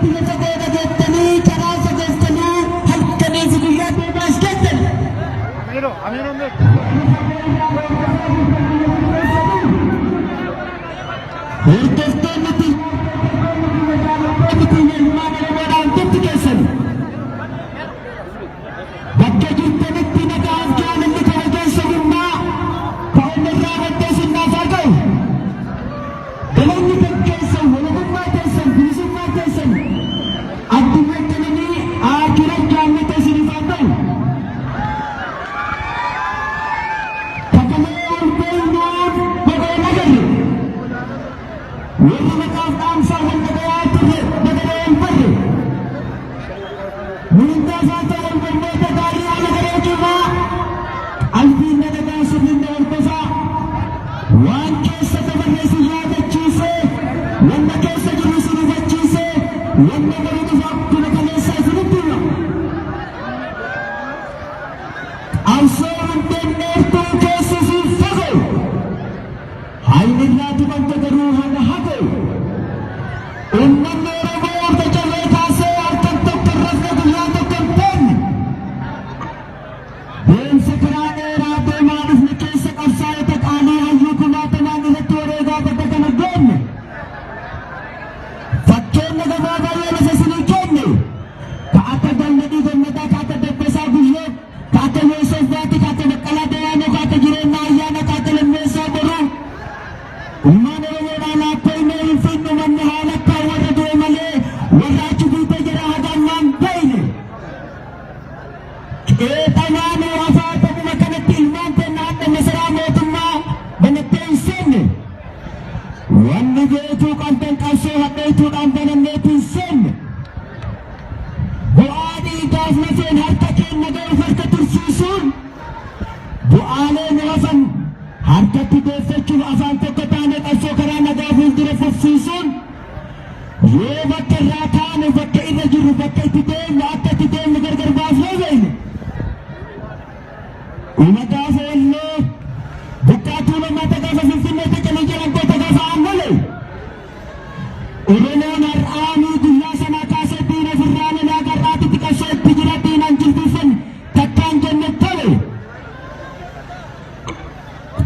Biyya fagoo dhageettanii karaa fagooftanii halkanii fi guyyaa deemaa as geettan. Hordoftoonni tiyya ilmaan Oromoodhaan hundumti keessan bakka jirtanitti nagaaf jaalalli kabajaan sabummaa ka onnirraa maddee sinnaaf haa ga'u. Galanni kan keessan, walabummaa keessan, bilisummaa keessan addunyaa qananii aakira jaannata isiniif haa ta'u. Kakalee ol beeynuun godheen agarre. Warri maqaaf dhaamsaa wal dhagayaa turre dagaree hin barre. Miindaas haa ta'u wal barnoota gaarii wal agaree cimaa qalbiin na dhagaa sirriin na hordofaa waan keessa dabarre isin yaadachiisee wanna keessa jiru isin hubachiisee wanna baru dhufu akkuma kaleessaa isinitti hima. Qabsoo hundeen dheertuu keessi siif fagoo hayni irraa tubante garuu hanga hagoo. Uummanni Oromoo erga cabee kaasee halkan tokko hin rafne, guyyaa tokko hin teenye. Deemsa karaa dheeraa deemaa dhufne keessa qabsaa'ota qaalii hayyuu kumaatamaan irratti wareegaa bakka kana geenye. Fakkeenya gabaabaa yoo lafa isinii kenne, ka akka Galladii Gammadaa, ka akka Dabbasaa Guyyoo, ka akka Yoosef Baatii, ka akka Baqqalaa Dayaanoo, ka akka Jireenyaa Ayyaanaa, ka akka Lammeessaa Boruu. Ilmaan Oromoodhaa laakkoynee hin fidnu manni haala akkaan warra du'e malee warra achi buutee jira haga ammaa hin beeyne. Qeexamaa nuu hafaa ta'uma kanatti ilmaan teenna hadha masaraa mootummaa banattee hin seenne. Wanni beekuu qabdan qabsoo hadheeytuudhaan bananneetti hin seenne. Bu'aa dhiigaaf lafeen harka keenna ga'uuf harka tursiisuun bu'aalee nu hafan harkatti deeffachuuf afaan tokko taanee qabsoo karaa nagaa fuuldura fufsiisuun yoo bakka irraa kaane, bakka irra jirru, bakka itti deemnu, akka itti deemnu gargar baafnee beekne. Uma gaafa Walloo Buqqaa Tuulamaa ta gaafa Finfinnee taqanii jiran goota gaafa Aannolee. Oromoon har'aanii guyyaa sanaa kaasee diina ofirraa lolaa gar'aatitti qabsoo itti jira diinaan jilbiiffanne takkaan jenne tole.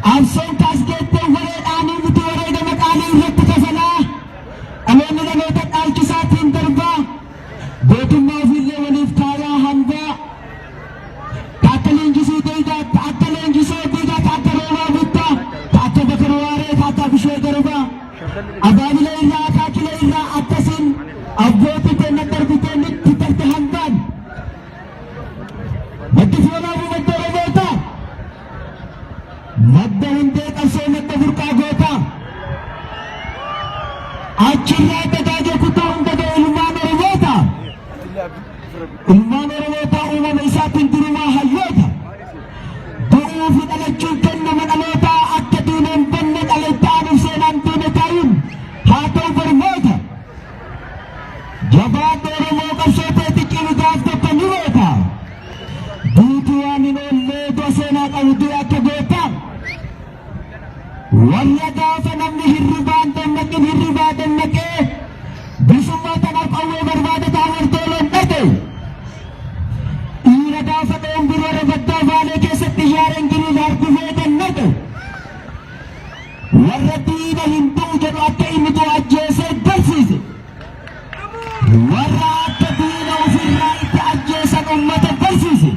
Qabsoon kaas geettee wareedhaanii miti wareegama qaalii irratti kafalaa dhaloonni dhaloota dhaalchisaatiin darbaa gootummaa ofiillee waliif kaayaa hambaa ka akka Leenjisuu Deegaa, ka akka Leenjisoo Diigaa, ka akka Roobaa Buttaa, ka akka Bakar Waaree, ka akka Abishee Garbaa, abaabilee irraa akaakilee irraa akkasiin abbootii teenna darbitee nutti tarte hambaan. Maddi Walaabuu madda Oromootaa, madda hundee qabsoo, madda burqaa gootaa. Achirraa dagaagee kutaa hunda ga'e ilmaan Oromoota. Ilmaan Oromootaa uumama isaatiin durumaa hayyoota. Du'uu fi dhalachuun kennama dhalootaa akka diineen banne dhala itti aanuuf seenaan diine taa'uun haa ta'u barnoota. Jabaadhu Oromoo, qabsoo teeti cimi, gaaf tokko ni goota. Duuti waan hin oollee du'a seenaa qabu du'e akka gootaa. Warra gaafa namni hirribaan dammaqin hirribaa dammaqee bilisummaa tanaaf qawwee barbaada taawartee loon dhaqe. Dhiira gaafa dhoongir warra baddaa Baalee keessatti xiyyaara Ingiliiz harkufee gannaqe. Warra diina hin du'u jedhu akka inni du'u ajjeesee barsiise. Warra akka diina ofirraa itti ajjeesan ummata barsiise.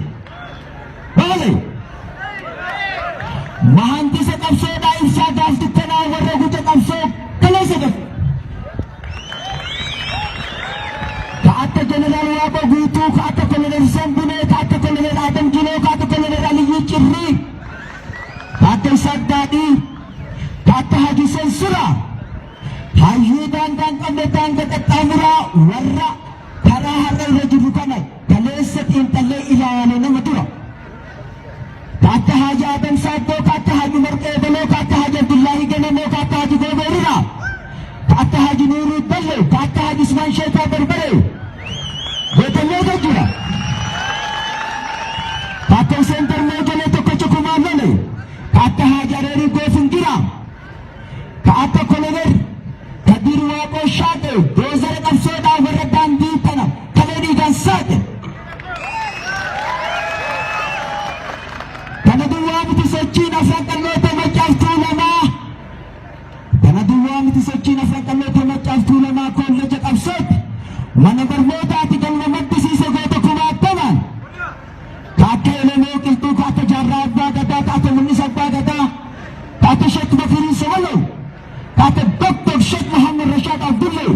Baale. Mahandisa qabsoodhaa ibsaa gaaf dukkanaa warra guca qabsoo kaleessa qabu. Ka akka Jeneraal Waaqoo Guutuu, ka akka Koloneel Hussein Bunee, ka akka Koloneel Adam Jiloo, ka akka Koloneel Aliyyii Cirrii, ka akka Isaaq Daadhii, ka akka Haji Hussein Suraa, hayyuu daangaa hin qabne daanga qaxxaamuraa warra karaa har'a irra jirru kana kaleessa xiinxallee ilaalee nama dura. Ka akka Haji Adam Saaddoo, ka akka Haji Umar Qeebaloo, ka akka Haji Abdullaahi Ganamoo, ka akka Haji Gooboo Riraa, ka akka Haji Nuuruu Dallee, ka akka Haji Usmaan Sheekaa Barbaree, gootanneeta jira. Ka akka Hussein Darmoo Jalee tokkocha kumaa lole, ka akka Haji Areerii Goofingira, ka akka Kolonel Kadir Waaqoo Shaaqee doozara qabsoodhaa warra Mana barnootaati galma maddisiise goota kumaatamaan. Ka akka Elemoo Qilxuu, ka akka Jaarraa Abbaa Gadaa, ka akka Mul'isa Abbaa Gadaa, ka akka Sheek Bakrii Sawaloo, ka akka Doktor Sheek Muhammad Rashaad Abdullee,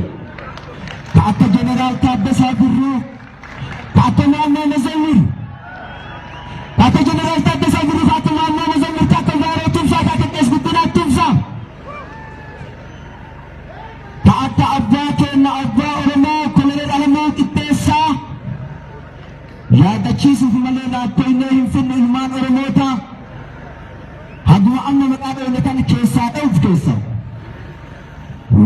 ka akka Jeneraal Taaddasaa Birruu, ka akka Maammoo Mazammir, ka akka Jeneraal Taaddasaa Birruu, ka akka Maammoo Mazammir, ka akka Baaroo Tumsaa, ka akka Qees Guddinaa Tumsaa, ka akka abbaa keenna abbaa Oromoo Koloneel Alamuu Qixxeessaa yaadachiisuuf malee laakkoynee hin finnu ilmaan Oromootaa haguma amma maqaa dhoofne kana keessaa dha'uuf keessa.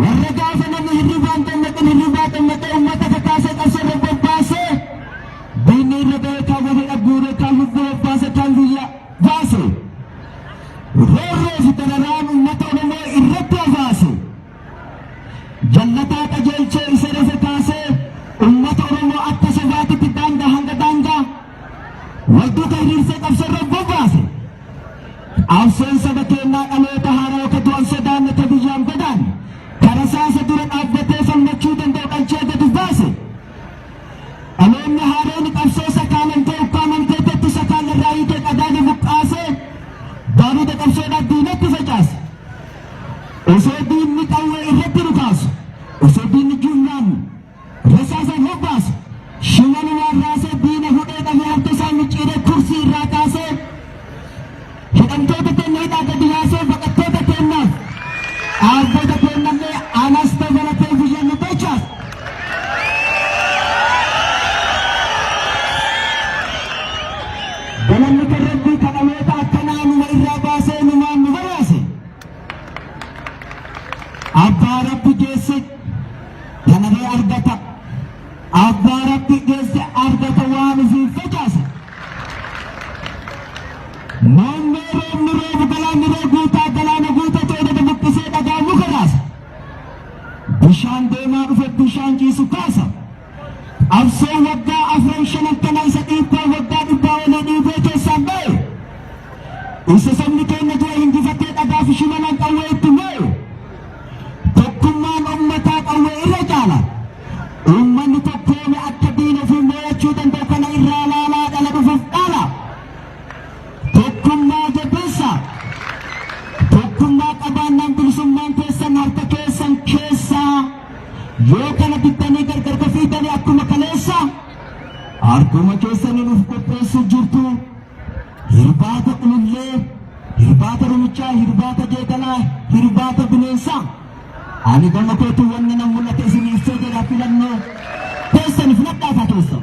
Warra gaafa namni hirribaan dammaqin hirribaa dammaqee uummata kakaasee qabsoo irra bobbaasee diinni irra ga'ee kaan walii guuree kaan lubbuu obbaase kaan biyya baase. Roorroo fi dararaan uummata Oromoo irratti hafaase. Jallataa qajeelchee isa rafe kaasee uummata Oromoo akka sabaatitti daangaa hanga daangaa walduuka hiriirsee qabsoo irra bobbaase. Qabsoon saba keenyaa dhaloota haaraa akka du'an sodaanne ta biyyaan godaanne karasaasa dura dhaabbatee falmachuu danda'u dhalchee gadi baase. Dhaloonni haareen qabsoo sakaalamtee ukkaamamtee tettu sakaalla irraa hiikee qadaada buqqaasee baaruuda qabsoodhaaf diinatti facaase. Osoo diinni qawwee irratti dhukaasu, osoo diinni jumlaan rasaasaan hobbaasu, shimalumaan raasee diina hudhee qabee harka isaa micciiree kursii irraa kaasee hidhamtoota keenya hidhaa gadi yaasee baqattoota keenyaaf dhaabbata keenyallee anas dabalatee biyya nu bulchaas. Galanni kan Rabbii kan dhaloota akkanaa numa irraa baasee numaan nu baraase. Abbaa Rabbi geesse kanaree argata. Abbaa Rabbi geesse argata waan ofii facaase. Muummee roobni roobu galaanni ree guutaa galaana guutatee gadi buqqisee dhagaa muka raasa. Bishaan deemaa dhufe bishaan ciisu kaasa. Qabsoo waggaa afran shanan kana isa dhiibbaa waggaa dhibbaa olii dhiibee keessaan ba'e. Isa sabni keenya dura hinjifatee dhagaa fi shimalaan qawwee itti mo'e. Tokkummaan uummataa qawwee irra caala. Uummanni tokkoome akka diina ofii mo'achuu danda'u kana irraa laalaa dhala dhufuuf dhaala. Tokkummaa jabeessa. Tokkummaa qabaannaan bilisummaan keessan harka keessan keessaa yoo kana bittanii gargar kafiitanii akkuma kaleessa harkuma keessaniin of qopheessuu jirtu. Hirbaata qulullee, hirbaata rumichaa, hirbaata jeedalaa, hirbaata bineensaa. Ani gama kootu wanni nan mul'ate isin ibsee jedha filannoo keessan filadhaa kaa keessa.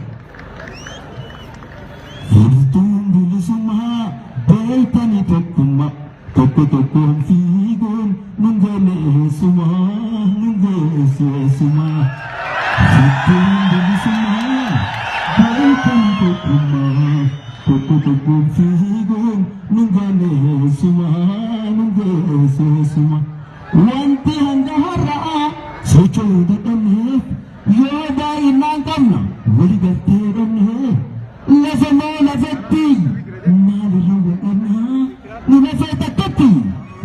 Furtuun bilisummaa beektanii tokkummaa tokko tokkoon fiiguun nun geessumaa nun geessumaa. Furtuun bilisummaa beektanii tokkummaa tokko tokkoon fiiguun nun geessumaa nun geessumaa. Wanti hanga har'aa socho'uu dadhabneef yoo baay'inaan qabna wali galtee dhabne lafa moo lafatti maalirra wal dhabna nu lafee takkatti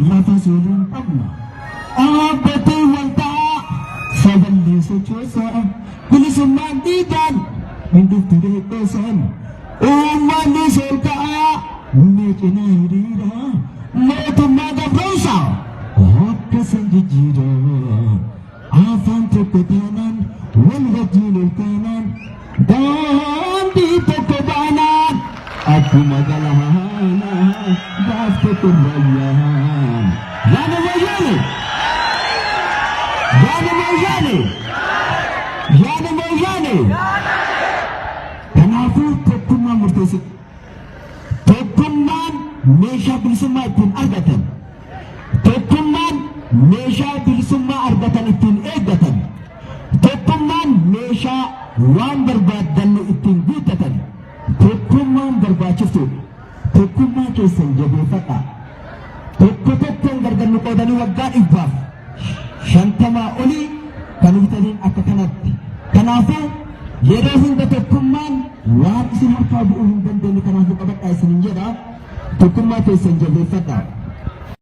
lafa sooliin qabna. Dhaabbatee wal ta'aa saballee sochoosaa bilisummaan dhiigaan hin dhuftu deeqoosaan uummanni sol ka'aa mee cinaa hiriiraa mootummaa gabroomsaa akka san jijjiiraa. Afaan tokko taanaan wal wajjin ol kaanaan daandii tokko baanaan akkuma galaanaa gaaf tokko rayyaan. Yaada wayyaane! Yaada wayyaane! Yaada wayyaane! Kanaafuu tokkummaan murteessu. Tokkummaan meeshaa bilisummaa ittiin argatan. Tokkummaan meeshaa bilisummaa argatan ittiin eeggatan. Tokkummaan meeshaa waan barbaaddannu ittiin guuttatan. Tokkummaan barbaachiftuudha. Tokkummaa keessan jabeeffadhaa. Tokko tokkoon gargar nu qoodanii waggaa 150 olii kan bitaniin akka kanatti. Kanaafuu yeroo hunda tokkummaan waan isin harkaa bu'uu hin dandeenye kanaafuu qabadhaa isinin jedha. Tokkummaa keessan jabeeffadhaa.